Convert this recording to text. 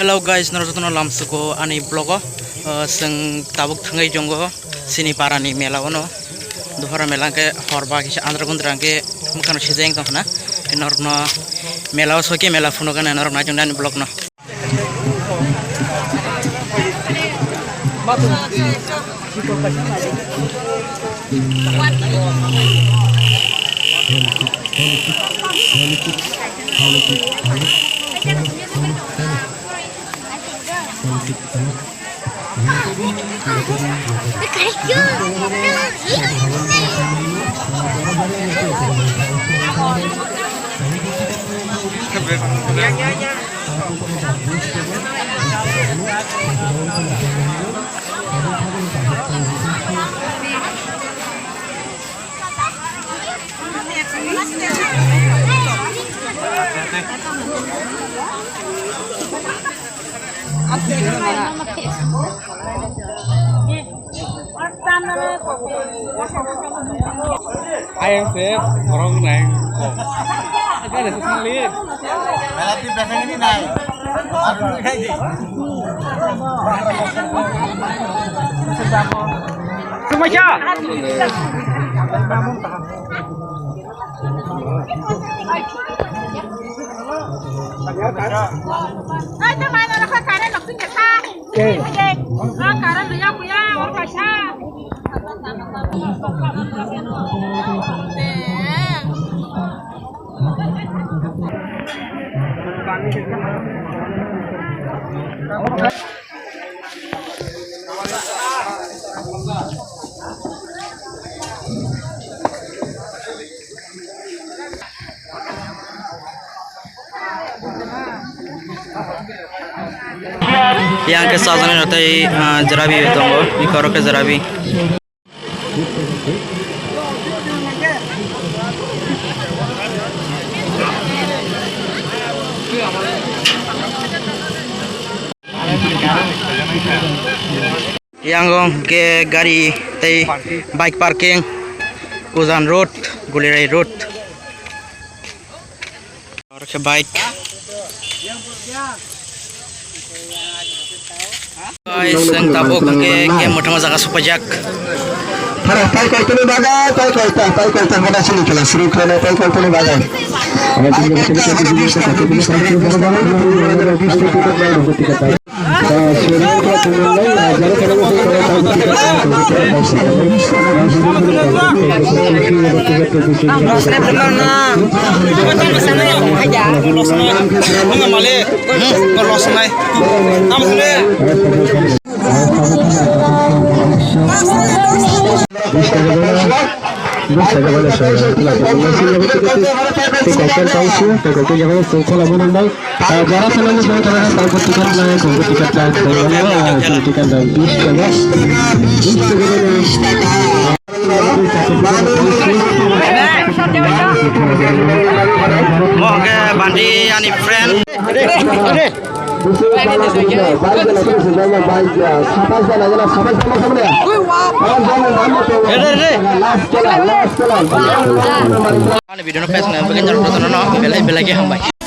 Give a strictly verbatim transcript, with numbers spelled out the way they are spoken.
Hello guys, norok jotono lamsugo ani vlog o. Uh, chwng tabuk thangwi jongo chini para ni mela o no. Duhora mela hwnkhe hor ba kisa andra gundra hwnkhe mwkhano sejeng tong khna. Norokno mela o sokhe mela phunukgana norok naijaknai ani vlog no. Ayang se borok nai. Ada se sangli. Melati belakang ini nai. Aduh, ini kayak gini. Semua siap. Yang ke sajani rotei, ah, jerabi tongo, ikorok ke jerabi. Yang o hwnkhe gari tei bike parking, Kujan Road, Gulirai Road. Oro khe bike. Guys, ang tabuk hwnkhe game mwthangma jaga sopaijak. Para tai koi tini bagai, tai koi ta, tai koi ta, mana sini kela suru kela tai koi tini bagai. Ai koi ta, mana bis ta, bis ta, bis ta. Mo hwnkhe bandi ani friend. Ani video no pes na begin jor jotono no belai belai ke hambai.